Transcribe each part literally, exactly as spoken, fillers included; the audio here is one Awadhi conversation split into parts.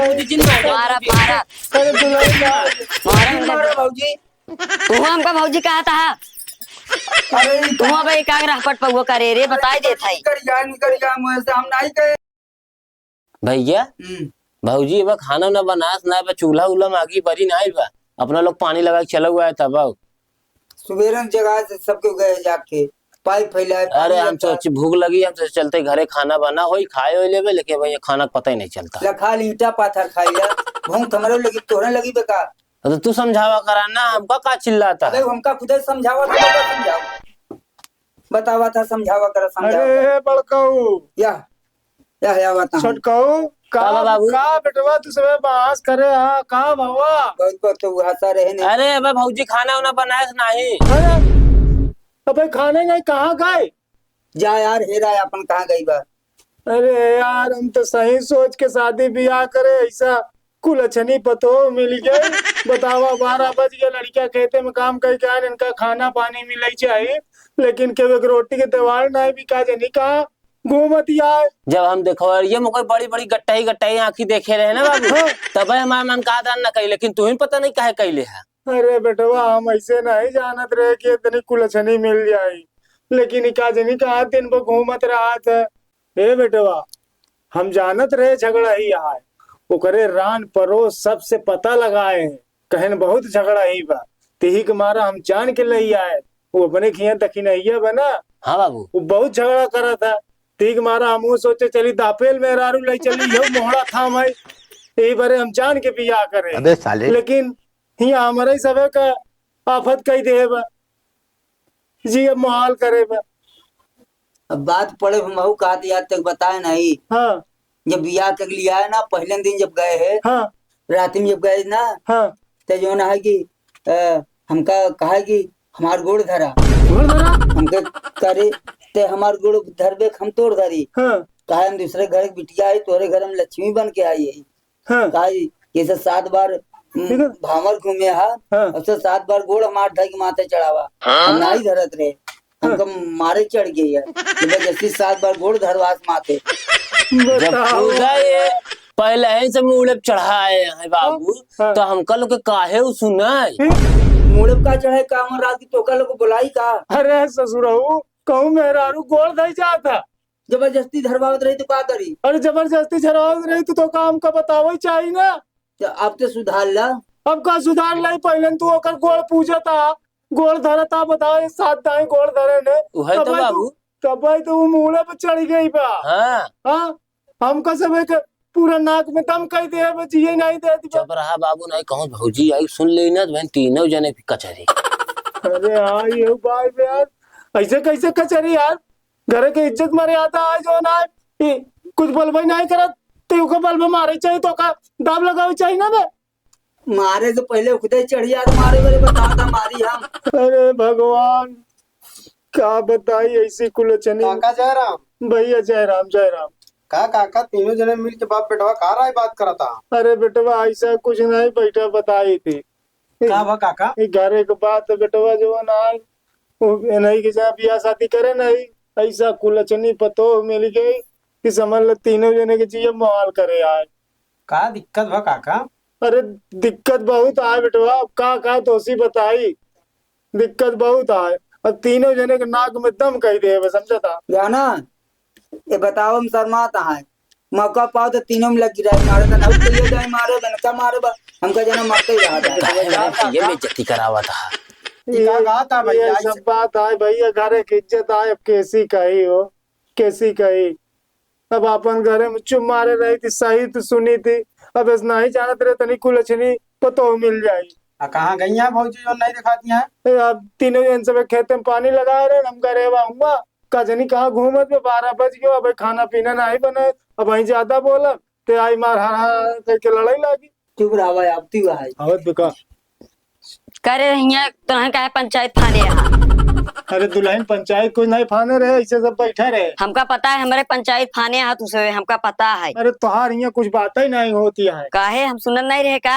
भौजी जिन मार दे। मारा, मारा। अरे दुल्हन मार। मारा जिन इनका। मारो भौजी। तू हमका भौजी कहा था? अरे ई तू का अब एक आग रहपट पउआ करे रे, बताई देत हई। निकल गया, निकल गया मुँह से, हम नहीं कहे। भैया, हम्म। भौजी, अब खाना ना बनास ना बा, चूल्हा उल्हा में आगी बरी ना बा, अपना लोग पानी लगा के चला हुआ है तब आओ। सुबेरे में जगह से सबके गए जाके, पाइप फैलाए, अरे पानी हम लगता। सोच भूख लगी, हम सोच चलते घरे खाना बना होई, खाए होई लेबे, लेकिन भैया खाना का पता ही नहीं चलता। लखा ईंटा पाथर खाई है, भूख हमरो लगी, तोहरे लगी बेकार। तो तू समझावा करा ना, हमका का चिल्लाता अबे है? हमका खुदे समझावा, तू का समझावा? बतावा था, समझावा करा, समझावा। अरे बड़काऊ। या, या, या बतावा। छोटकाऊ, का का बा बाबू? का बेटवा तू सबे बांस करे हा, का भवा? बहुत पर तो उहासा रहे नहीं। अरे अबे भौजी खाना उना बनाए से नहीं। अरे, अबे खाने नहीं, कहाँ गए? जा यार, हेरा अपन कहाँ गई बा? अरे यार, हम तो सही सोच के शादी बियाह करे, ऐसा कुलछनी पतोह मिल गई। बतावा, बारह बज गए, लड़किया खेते में काम करके आए, इनका खाना पानी मिले चाहिए, लेकिन केहू एक रोटी के देवाल नहीं बिका जनी कहाँ घूमत आए। जब हम देखवरिया में कोई बड़ी बड़ी गट्टाई गट्टाई आँखी देखे रहे ना बाबू, हाँ। तबे हमार मन का दान न कही, लेकिन तू ही पता नहीं काहे कैले है। अरे बेटवा, हम ऐसे नहीं जानत रहे कि इतनी कुलछनी मिल जाई, लेकिन ई का जनी कहाँ दिन भर घूमत रहत है। ए बेटवा, हम जानत रहे झगड़ा ही है, ओकरे रान परोस सबसे पता लगाए हैं, कहन बहुत झगड़ा ही बा, तिही के मारा हम जान के लई आए। वो अपने खिया दखिनहिया बा ना, हाँ बाबू। वो बहुत झगड़ा करा था, तिही के मारा हम वो सोचे चली दापेल मेहरारू लई चली, यो मोहड़ा थाम है, यही बारे हम जान के बियाह करे। अबे साले। लेकिन हिया हमरे सबे का आफत कई देहे बा। जी, अब मोहाल करे बा। अब बात पड़े, हम हऊ कहत याद तक बताए नहीं। हाँ। जब बियाह के लिए आए ना, पहले दिन जब गए हैं, हाँ। रात में जब गए ना, हाँ। ते जो ना है कि, अ, हमका कहा कि हमार गोड़ धरा। गोड़ धरा? हमके करे, ते हमार गोड़ धरबे, हम तोर धरी। हाँ। कहा हम दूसरे घर के बिटिया है, तोरे घर में लक्ष्मी बन के आई है। हाँ। काई, जैसे सात बार, उम, ठीक है। भांवर घूमे हा, हाँ। और से सात बार गोड़ हमार धइ के माथे चढ़ावा। हाँ। हम नाई धरत रहे। हाँ। हमका मारे चढ़ गई है। जबरदस्ती सात बार गोड़ धरवास माथे। जब बताओ। खुदा ये पहले ही से मूड़े पे चढ़ाए हैं बाबू, हाँ। तो हमका लोग के काहे उ सुनाए? हम्म। मूड़े पे का चढ़ाए, का हमर रात की तोका लोग बुलाई का? अरे ससुरऊ, कहूँ मेहरारू गोड़ धइ जात है। जबरदस्ती धरवावत रही तो का करी? अरे जबरदस्ती धरवावत रही तो, तो काम का बतावे चाही ना। तो अब तो सुधार ला। अब का सुधार लाई? पहले तू ओकर गोड़ पूजता, गोड़ धरता, बताओ, ये सात दाई गोड़ धरे ने। उहे तो तबे बाबू। तबे तो वो मूड़े पे चढ़ गई बा। हाँ। हाँ? हमका सब एक पूरा नाक में दम कई दे, अब जिए नहीं दे दिबा। चुप रहा बाबू, नहीं कहूँ भौजी आई सुन ले ना, तो बहन तीनों जने की कचहरी। अरे हाँ, ये बात यार, ऐसे कैसे कचहरी यार? घरे के इज्जत मर्यादा आज हो ना, ए, कुछ बोलबे नहीं करत, ते ओके बोलबे मारे चाहिए, तो का दाब लगावे चाहिए ना बे? मारे से पहले खुदे चढ़िया तो मारे वाले बता था मारी हम। अरे भगवान, का बताई ऐसी कुलछनी। काका जयराम। भैया जयराम, जयराम। का काका तीनों जने मिल के बाप बेटवा का राय बात करता? अरे बेटवा ऐसा कुछ नहीं, बैठा बताई थी। का भा काका? ई घरे के बात बेटवा जो ना, वो इन्हीं के जहाँ बियाह शादी करे नहीं, ऐसा कुलछनी पतोह मिल गई कि समझ ले तीनों जने के जिए मोहाल करे आए। का दिक्कत भा काका? अरे दिक्कत बहुत आए बेटवा, अब का का तोसी बताई, दिक्कत बहुत आए। अब तीनों जने के नाक में दम कई दे बे, समझता? जाना, ये बताओ, हम शर्मात हैं। मौका पाओ तो तीनों में लग गिरा, मारे तो नहीं, तो ये जाए मारे, बनका मारे बा, हमका जना मरते ही रहा जाए। काहे मेरे भैया बेइज्जती करावा था? ये का बात है भैया? ये सब बात आए भैया, घरे की इज्जत आए, अब कैसी कही हो, कैसी कही? अब अपन घरे में चुप मारे रही थी, सही तो सुनी थी, अब ऐसा नहीं जानत रहे तनी कुलछनी पतोह मिल जाई। आ कहाँ गई हैं भौजी जो नहीं दिखाती हैं? ए, अब तीनों जन सब खेते में पानी लगा रहे, हम घरे बा हुआ, का जनी कहाँ घूमत बा, बारह बज गयो, अब खाना पीना नहीं बने, अब वहीं ज्यादा बोलब, ते आई मार हर हर करके लड़ाई लागी। चुप रहा भाई, अब तू भाई। आवत बेका। करे हियाँ तोहन काहे पंचायत फाने हा? अरे दुल्हन पंचायत कुछ नहीं फाने रहे, ऐसे सब बैठा रहे। हमका पता है, हमरे पंचायत फाने हा तू सबे, हमका पता है। अरे तोहार हियाँ कुछ बात ही नहीं होती है। काहे हम सुनत नहीं रहे का?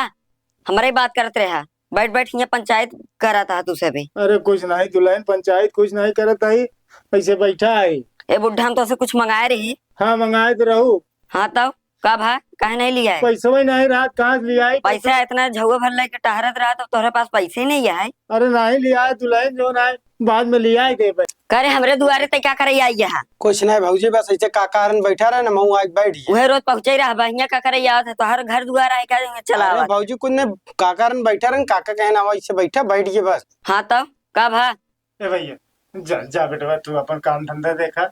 हमरे बात करत रहे हा। बैठ बैठ हियाँ पंचायत करत हा तू सबे। अरे कुछ नहीं दुल्हन, पंचायत कुछ नहीं करत है, ऐसे बैठा है। ए बुढ़ा, हम तोसे कुछ मंगाए रही। हाँ मंगाए तो रहू। हाँ तब? का भा, काहे नहीं लियाए? पैसवे नहीं रहत, कहाँ से लियाई? पैसा इतना झउआ भर लेके टहरत रहत, अब तोहरे पास पैसे नहीं है। अरे नहीं लियाए दुलहिन, जो नहीं, बाद में लियाए देबे। करे हमरे दुआरे ते का करे आई यहाँ? कुछ नहीं भौजी, बस ऐसे काका हरन बैठा रहे ना, महू आके बैठ गए। उहे रोज पहुँचे रहा, बहिया का करे आवत है, तोहर घर दुआर है का, चला अरे आवत? भौजी कुछ नहीं, काका हरन बैठा रहे, काका कहना वैसे बैठा, बैठ गए बस। हाँ तो का भा? ए भैया, जा, जा बेटवा, तू अपन काम धंधा देखा।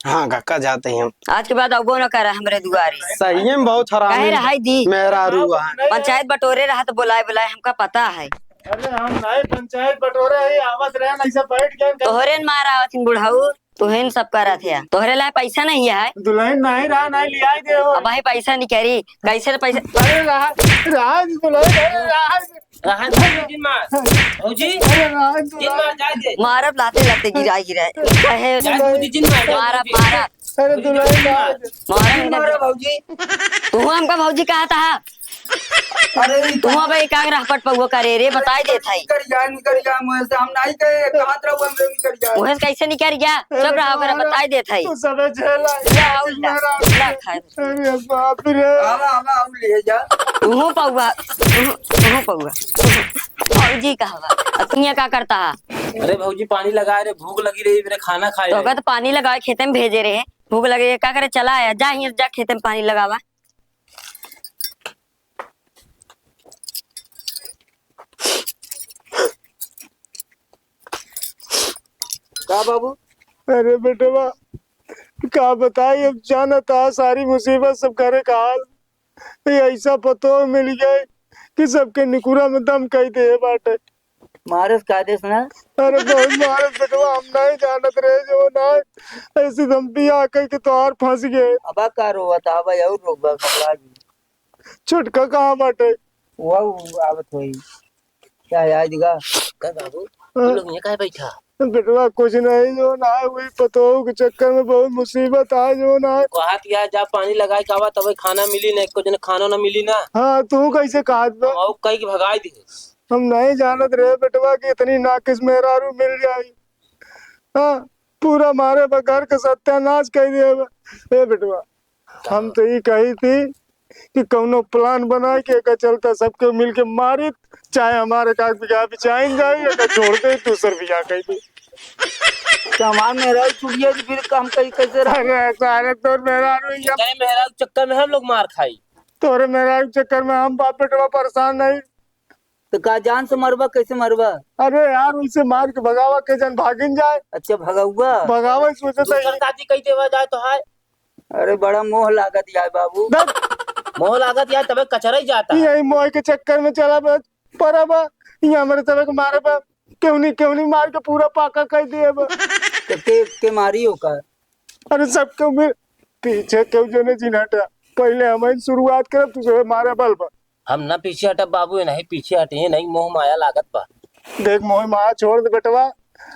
हाँ काका, जाते हैं हम। आज के बाद अबो न करा हमरे दुआरे। सही में बहुत हरामी काहे रहाई दी? मेहरारू हाँ, है। नहीं पंचायत बटोरे रहा तो बुलाए बुलाए, हमका पता है। अरे हम नहीं पंचायत बटोरे ही, आवत रहे नहीं से बैठ गए। तोहरे न मार आवत हिन बुढ़ऊ, तुहे न सब करत है। तोहरे ला पैसा नहीं है। दुलहिन नहीं रहा, नहीं लियाई दे हो। अब भाई पैसा नहीं करी, कैसे पैसा? अरे रहा, रहा दुलहिन, अरे रहा। रहा भौजी, जिन मार। भौजी, अरे रहा जिन मार, दुलहिन। जाए दे। मारब लाते लाते गिराई गिराए। कहे जाए भौजी, जिन मार, जाए मारब, भौजी। मारब। अरे दुलहिन, जिन मार। मारब जिन मार इनका। भौजी। तू हमका भौजी कहा था? अरे ई तू अब एक आग रहपट पउआ करे रे, बताई देत है। निकर जा, निकर जा, मुँह से हम नहीं कहे, कहाँ तरह वो हमरे निकर जा। मुँह से कैसे निकर गया? चुप रहा, ओकरा बताई देत है। तू सबे झेला, ला, आउ ला, मेरा ला, खाए। अरे बाप रे। आवा, आवा, आउ ले जा। तू पउआ, तू, तू पउआ। भौजी कहवा? अब तू यहाँ का करता है? अरे भौजी, पानी लगाए रे, भूख लगी रही, मेरे खाना खाए तो रहे। तो पानी लगाए, खेते में भेजे रहे, भूख लगे, का करे, चला आया, जा हियाँ, जा खेते में पानी लगावा। का बाबू? अरे बेटवा, का बताई, अब जानत हा सारी मुसीबत सब घरे का हाल। ये ऐसा पतोह मिल गए कि सबके निकुरा में दम कई दे बाटे। मारस का देस ना? अरे बहुत मारस बेटवा, हम नहीं जानत रहे जो ना ऐसे दम पिया कई के तोहार फंस गए। अब का रोवत, अब और रोवा घबरा गई। छोटका कहाँ बाटे? वो आवत होई। क्या है, आइगा? का बाबू, हाँ। तुम लोग यहाँ काहे बैठा? बेटवा, कुछ नहीं, जो ना हुई, पतोहू के चक्कर में बहुत मुसीबत आ, जो ना। कहत या जा पानी लगाए के आवा, तबे खाना मिली ना, एको जने खानो ना मिली ना। हाँ, तू कैसे कहत बा? हम आउ कह के भगाई दिए। हम नहीं जानत रहे बेटवा कि इतनी नाकिस मेहरारू मिल जाई। हाँ, पूरा मारे बा घर के सत्यानाश कर दिए बा। ए बेटवा, हम तो ई कही थी कि कौनो plan बनाए के एकर चलता सबके मिल के मारित, चाहे हमारे का बियाह बिचाइन जाए, एकर छोड़ दे, दूसर बियाह कर दे। तो हमार मेहरारू छूट जाए तो फिर हम कहीं कैसे रह? अरे सारे तोर मेहरारू ही हम। तेरे मेहरारू के चक्कर में हम लोग मार खाई। तोरे मेहरारू के चक्कर में हम बाप बेटवा परेशान नहीं। तो का जान से मरबा, कैसे मरबा? अरे यार, उनसे मार के भगावा के जन भागिन जाए। अच्छा, भगौबा? भगावा, सोचे तो दूसर शादी कई देवा जाए तो हाय। अरे, बड़ा मोह लागत यार बाबू। देख। मोह लागत यार, तबे कचरा ही जाता है। यही मोह के चक्कर में चला बस, परा बा, ये हमारे सबे के मारे बा, केहू नहीं, केहू नहीं मार के पूरा पाका कर दिए बा। तो के, के मारी हो का? अरे, सबके उम्र पीछे केहू जने जिन हटा, पहले हम ही शुरुआत करब, तू सबे मारे बल बा। हम ना पीछे हटब बाबू, ये नहीं पीछे हटे, ये नहीं मोह माया लागत बा। देख, मोह माया छोड़ दे बेटवा,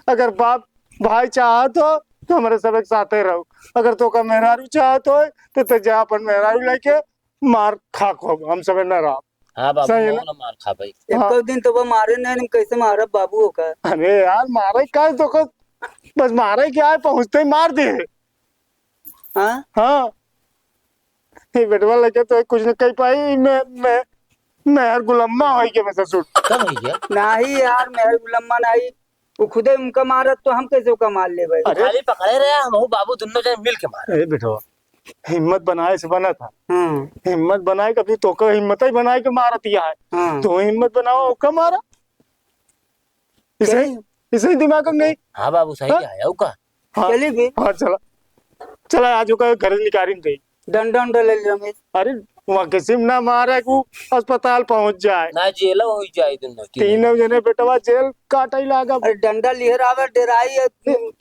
अगर बाप भाई चाहत हो तो हमारे सब एक साथे रहो, अगर तोका मेहरारू चाहत हो तो ते जा अपन मेहरारू लेके मार खा को, हम सबे न रहो। हाँ बाबू, सही है ना? ना मार खा भाई। हाँ। एको दिन तो वो मारे नहीं, हम कैसे मारब बाबू ओका? अरे यार, मारे का है तोका, बस मारे क्या है, पहुँचते ही मार दे। हाँ? हाँ। ये बेटवा लगे तो कुछ न कह पाई, मैं, मैं, मैं यार गुलम्मा होई के मैं ससुर। कब भैया? नहीं यार, मैं गुलम्मा नहीं। वो खुदे उनका मारत तो हम कैसे ओका मार लेबे? अरे। खाली पकड़े रहे, हम बाबू दोनों जन मिल के मारे। ए बेटवा, हिम्मत बनाए से बना था। हाँ। हिम्मत बनाए के, अभी तोका हिम्मत ही बनाए के मारत ही है। हाँ। तो हिम्मत बनावा, ओका मारा। इसे, चलिए। इसे ही दिमाग में नहीं। हाँ बाबू, सही हाँ? कहा है, ओका। हाँ। चलिए फिर। हाँ, चला। चला, आज ओका घर निकारिन दे। डंडा उंडा ले ले रमेश। अरे, वहाँ किसी में ना मारे को अस्पताल पहुँच जाए। ना जेल हो जाए दोनों तीनों। तीनों जने बेटवा जेल काटे लागा। अरे, डंडा लिहर आवे, डेराई है।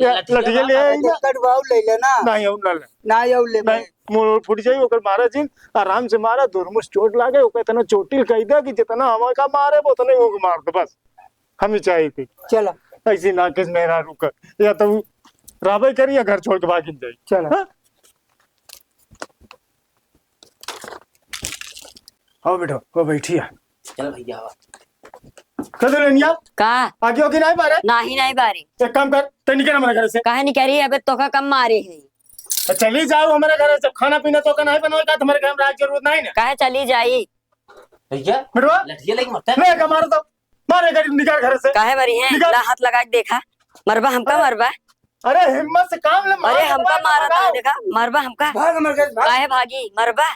या, लठिया लठिया ले आई ना। कट भाव ले ले ना। नहीं, हम ना ले। ना, यौ ले नहीं, भाई। मुंह फूट जाई, ओकर मारा जिन, आराम से मारा, दुरमुस चोट लागे, ओकर इतना चोटिल कह दे कि जितना हमका मारे, उतने ओके मार दे, बस। हम ही चाहिए थी। चला। ऐसी नाकिस मेहरारू का। या तो राबे करी या घर छोड़ के भागिन जाई। चला। हाँ? हो बेटो, हो बैठी है। चल भैया, आवा। कदर लेनिया? का? आगे हो कि नहीं बारे? नाही, नाही बारे। एक काम कर, ते निकल हमारे घर से। काहे निकली? अबे तोका कम मारे है। तो चली जाओ हमारे घर से, खाना पीना तो का नहीं बनावे का, तुम्हारे घर में राज जरूरत नहीं ना। काहे चली जाई? भैया, बेटवा, लठिया लेके मरता है। ले, का मारो तो। मारे गाड़ी निकाल घर से। काहे मरी है? निकाल। ला हाथ लगा के देखा। मरबा हमका, अरे, मरबा। अरे हिम्मत से काम ले, मार अरे हमका मार, मारा था, देखा, मरबा हमका। भाग मर गए, भाग। काहे भागी? मरबा।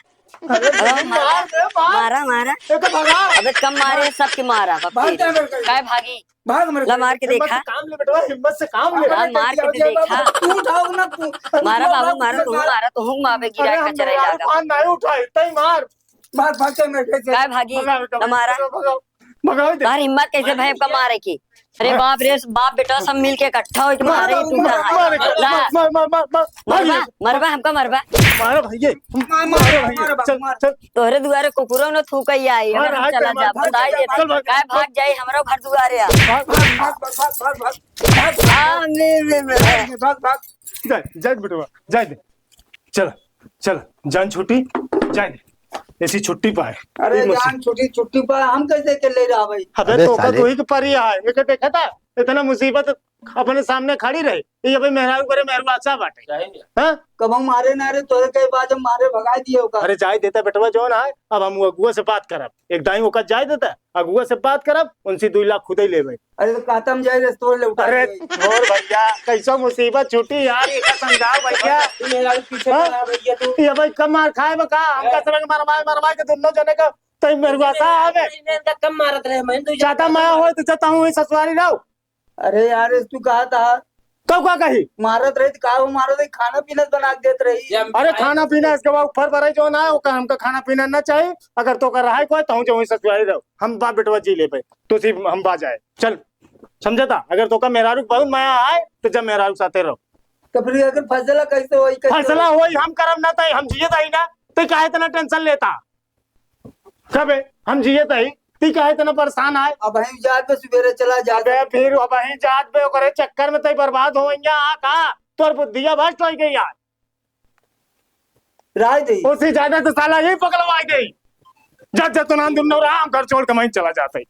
अरे हाँ, मार दे, मार। मारा, मारा। ए तो भगा। अबे कम मारे, सबके मारा, बाप भाग रे। जा मेरे घर। काहे भागी? भाग मेरे ला घर। मार के हिम्मत देखा। से काम ले बेटवा, हिम्मत से काम ले। ला मार के दे देखा। तू उठाओ ना तू। मारा बाबू, मारा, तू मारा, तू मारा, तू मारा, गिरा अरे हम कचरा मेहरारू लागा। पान नहीं उठाई, तई मार। भाग, भाग, चल मेरे घर से। काहे भागी? भगाओ, भगाओ, हमारा भगाओ, भगाओ, भगाओ इधर। तार हिम्मत कैसे भय का मारे की? अरे बाप रे, बाप बेटा सब मिल के इकट्ठा होके मारे मार, टूटा मार, है। मार, ला। मार, मार, मार, मार, मार, मरबा, ये। मरबा, हमका मरबा। मारो भैया, मार, मार, मारो भैया, मार, चल, मार। चल। तोहरे दुआरे कुकुरो न थूकई आई, मार, अगर हम हाथ चला मार, जा, भाग, बताई भाग, देते। चल, भाग, काय भाग भाग। जाई, हमरो घर दुआरे आ। भाग, भाग, भाग। आ, ले, ले, ले। भाग, भाग, भाग। जाए, जाए बेटवा, जाए दे। चल, चल, जान छुट्टी, जाए दे। ऐसी छुट्टी पाए। अरे ये मौसम। जान छुट्टी, छुट्टी पाए, हम कैसे अकेले रह भाई? अबे अबे तो का साले। तू ही के परी आए, एके देखा था? इतना मुसीबत अपने सामने खड़ी रही। ये भाई मेहरारू करे, मेहरारू आशा बाटे। जाए दे। हाँ? कबहू मारे ना रे, तोरे कई बार जब मारे भगाई दिए ओका। अरे जाए देता बेटवा जौन है, अब हम अगुआ से बात करब। एक दाई ओका जाए देता, अगुआ से बात करब, उनसे दुई लाख खुदे लेबे। अरे तो कहता हम जाए रे, तोड़ ले उठा अरे के। और भैया, कैसा मुसीबत छूटी यार, ये का समझाओ भैया। तू मेरा भी पीछे हाँ? पड़ा भैया तू। ये भाई कम मार खाए बा का? हमका ए। सबक मरवाए, मरवाए के दोनों जने का, तई मेहरारू आशा आवे। इन्हें इनका कम मारत रहे, मैं तो ज्यादा माया होए तो चाहता हूँ ससुरारी रहो। अरे यार, तू कहा था? कब का कही? मारत रही तो का वो मारत रही, खाना पीना बना के देत रही। अरे खाना पीना इसके बाद ऊपर पर है जो ना, ओका हमका खाना पीना ना चाहिए। अगर तोका रहाई कोई तो हूँ जो ससुरारी रहो, हम बाप बेटवा जी लेबे, तो सिर्फ हम बा जाए। चल, समझे था? अगर तोका मेहरारू बहुत माया आए तो जब मेहरारू साथे रहो। तो फिर अगर फैसला कैसे होई, कैसे फैसला होई? होई हम करब ना, तई हम जिए तई ना, तई काहे इतना टेंशन लेता? कबे हम जिए तई, ती काहे इतना परेशान आए? अब हम जात पे सुबेरे चला जात। अबे फिर अब हम जात पे ओकरे चक्कर में तई बर्बाद होइया, आ का? तोर बुद्धिया भ्रष्ट होई गई यार। राय दे। उससे ज्यादा तो साला यही पकड़वाई दे। जब जब तो नाम दुन्नो रहा, हम घर छोड़ के वहीं चला जाते।